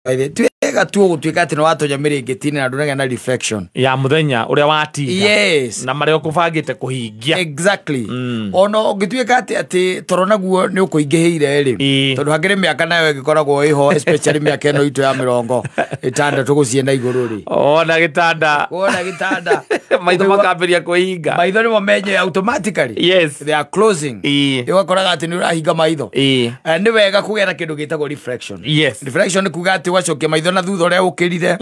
By the ti wega tu gũtuĩka atĩ nĩ watonya mĩrĩngĩti-inĩ na ndũnagĩa na reflection ya mũthenya ũrĩa watinda yes na marĩa ũkũbangĩte kũhingia. Exactly. Ona ũngĩtuĩka atĩ toro naguo nĩ ũkũingĩhĩire rĩ, tondũ hakĩrĩ mĩaka nayo ĩgĩkoragwo ĩho, especially mĩaka ĩno itũ ya 60 gũciĩ na igũrũ rĩ, ona gĩtanda, wona gĩtanda, maitho makambĩria kwĩhinga. Maitho nĩmo menye automatically. They are closing. Ũgakoraga atĩ nĩ ũrahinga maitho. Nĩ wega kũgĩa na kĩndũ gĩtagwo reflection. Reflection nĩ kuga atĩ ũgacokia maitho na thutha ũrĩa ũkĩrire,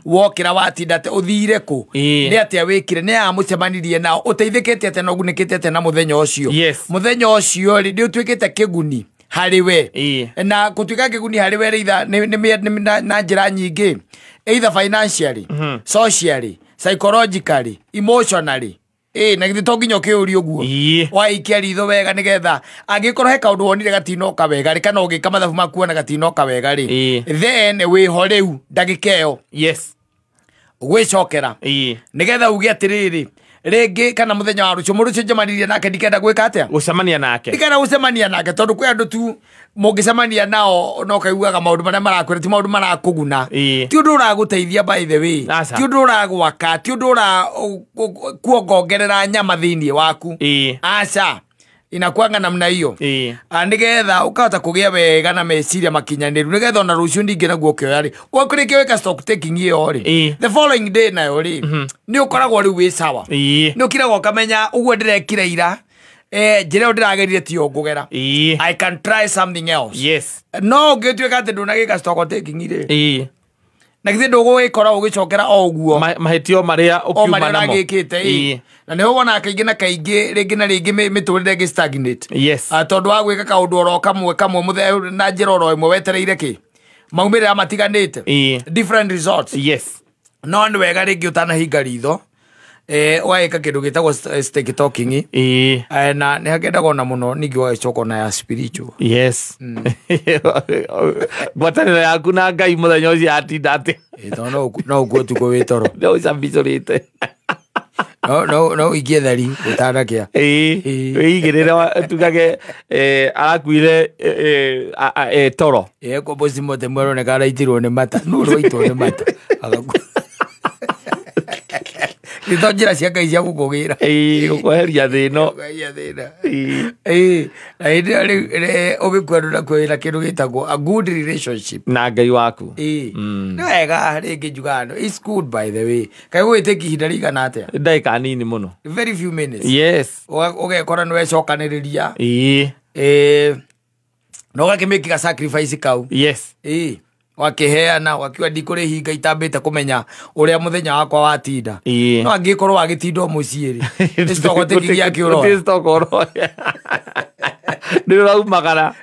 wokĩra watinda atĩ ũthire kũ, nĩ atĩa wĩkire, nĩ aya mũcemanirie nao, ũteithĩkĩte atĩa na ũgunĩkĩte atĩa na mũthenya ũcio. Mũthenya ũcio rĩ, nĩ ũtuĩkĩte kĩguni harĩ we. Na gũtuĩka kĩguni harĩ we rĩ, either nĩ na njĩra nyingĩ, either financially, socially, psychologically, emotionally. Ĩ na githĩ to nginya ũkĩũrie ũguo? Waikia ritho wega nĩgetha angĩkorwo he kaũndũ wonire gatinoka wega rĩ, kana ũgĩka mathabu maku wona gatinoka wega rĩ, then wĩho rĩu ndagĩka ĩyo gwĩcokera nĩgetha uge atĩrĩrĩ, rĩngĩ kana mũthenya wa rũciũ, mũndũ ũcio njemanirie nake ndikenda gwĩka atĩa? Gũcemania nake. Ndikenda gũcemania nake, tondũ kwĩ andũ tu mũngĩcemania nao no kaiguaga maũndũ marĩa marakwĩra ti maũndũ marakũguna, ti ũndũ ũragũteithia, by the way. Aca. Ti ũndũ ũragwaka, ti ũndũ ũra kuongongerera nyama thĩinĩ waku. Aca, inakuanga namna hiyo. Nĩgetha ũkahota kũgĩa wega na meciria makinyanĩru, nĩgetha ona rũciũ ningĩ naguo ũkĩoya rĩ, wakũrĩkia wĩka stock taking ĩyo rĩ, the following day nayo rĩ, nĩ ũkoragwo rĩu wĩ sawa. Nĩ ũkiraga ũkamenya ũguo ndĩrekire ira, njĩra ĩyo ndĩragerire tiyo ngũgera. I can try something else. No ũngĩtuĩka atĩ ndũnagĩka stock taking rĩ, na githĩ ndũgũgĩkora ũgĩcokera o ũguo Mahĩtio marĩa o ũkiuma marĩa namo. ũragĩkĩte, ĩ. Na nĩho wonaga kaingĩ na kaingĩ, rĩngĩ na rĩngĩ mĩtũrĩre ĩngĩ stagnate. Tondũ wa gwĩka kaũndũ oro kamwe kamwe na njĩra oro ĩmwe, wetereire kĩ? Maumĩrĩra matiganĩte, different results. No nĩ wega rĩngĩ ũtanahinga ritho, ũgagĩka kĩndũ gĩtagwo stick talking. Na nĩ hakendagwo na mũno ningĩ ũgagĩcoka ona ya spiritual. Yes, ngwatanĩro yaku na Ngai mũthenya ũcio yatinda atĩa? Tondũ no ũkue ũtukũ wĩ toro. No ũcambicũrĩte. No ũikie theri gũtanakĩa. Wĩigĩrĩre tugage arakuire toro. Kwa postmortem aroneka araitirwo nĩ mata, nũ ũrwaitwo nĩ mata. Agakua. Nĩ to njĩra cia Ngai cia gũkũgĩra. Gũkweheria thĩ ĩno. Gũkweheria thĩna. Ĩ, na hĩndĩ ĩyo rĩu ũgĩkua ndũnakuo wĩna kĩndũ gĩtagwo a good relationship na Ngai waku. Ĩ, nĩ wega rĩngĩ njugaga no, it's good, by the way. Kaĩ gũgĩtĩki ihinda rĩigana atĩa? Ndagĩka nini mũno. Very few minutes. Ũgekora nĩ wecokanĩrĩria. Na ũgakĩmĩkĩga sacrifice kau. Ĩ, wakĩheana wakiuga ndikũrĩhinga itambĩte kũmenya ũrĩa mũthenya wakwa watinda. No angĩkorwo wagĩtinda o mũciĩ rĩ, nĩ stock taking yake ũroya? Gũtirĩ stock ũroya, nĩ ũraumagara.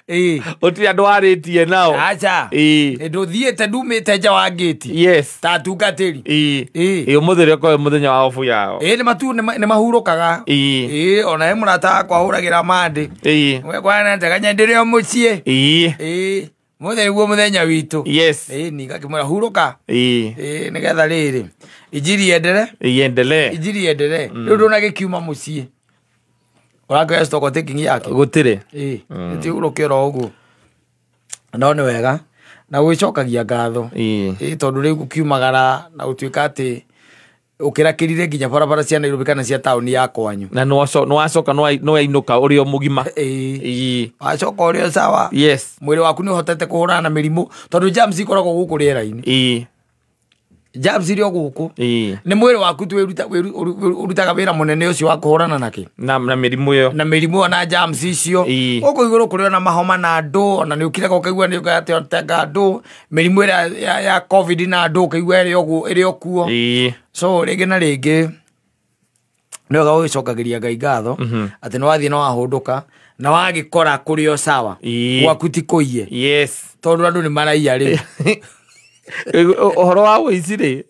Gũtirĩ andũ warĩtie nao. Aca. Ndũthiĩte, ndumĩte nja wa ngĩti ta atungatĩri. Ĩ, ũmũthĩ rĩ ũkorwo mũthenya wa obu yao. Ĩ, nĩ matu nĩ mahurũkaga. Ĩ, ona he mũrata wakwa ahũragĩra mandĩ kwana njaganya ndĩrĩ o mũciĩ. Ĩ, mũthenya nĩguo mũthenya witũ. Ĩ, ningakĩmwĩra hurũka. Ĩ, nĩgetha rĩrĩ injiri endere. Iendelee. Injiri endere. Rĩu ndũnagĩkiuma mũciĩ ũrakĩoya stock taking yake? Gũtirĩ. Ĩ, nĩtihurũke oro ũguo, no nĩ wega na gwĩcokagia ngatho. Ĩ, tondũ rĩu gũkiumagara na gũtuĩka atĩ ũkĩrakĩrire nginya barabara cia Nairobi kana cia taũni ya kwanyu. Na nĩwacoka nĩwainũka ũrĩ o mũgima. Ĩ, wacoka ũrĩ o sawa. Mwĩrĩ waku nĩ ũhotete kũhũrana na mĩrimũ, tondũ germs ikoragwo gũkũ rĩera-inĩ. Germs irĩ o gũkũ. Nĩ mwĩrĩ waku tu ũrutaga wĩra mũnene ũcio wa kũhũrana nakĩ? Na mĩrimũ ĩyo. Na mĩrimũ ĩyo na germs icio. Gũkũ igũrũ kũrĩ ona mahoma na andũ, ona nĩ ũkiraga ũkaigua nĩ ũgatenga andũ mĩrimũ ĩrĩa ya COVID na andũ ũkaigua ĩrĩ o kuo. So rĩngĩ na rĩngĩ nĩ wega ũgĩcokagĩria Ngai ngatho atĩ nĩ wathiĩ na wahũndũka na wagĩkora kũrĩ o sawa. Gwaku ti kũiye. Tondũ andũ nĩ maraiya rĩu. Ũhoro wa ũici rĩ,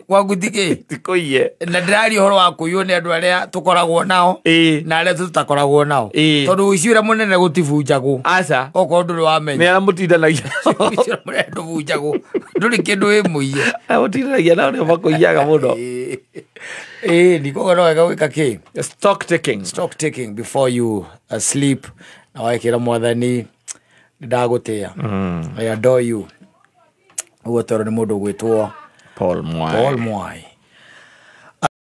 Gwaku ti kĩ? Ti kũiye. Na ndĩraria ũhoro wa kũiywo nĩ andũ arĩa tũkoragwo nao na arĩa tũtakoragwo nao, tondũ ũici ũrĩa mũnene gũtibunjagwo. Aca. Okorwo ndũrĩ nĩ wamenya, arĩa mũtindanagia. Ũici ũrĩa mũnene ndũbunjagwo, ndũrĩ kĩndũ wĩ mũiye. Arĩa mũtindanagia nao nĩo makũiyaga mũno. Ĩ, ndikoga no wega gwĩka kĩ? Stock taking. Stock taking before you sleep, na wekĩra Mwathani Nĩ ndagũtĩa. I adore you. Ũguo tondũ nĩ mũndũ ũgwĩtwo Paul Mwai. Paul Mwai.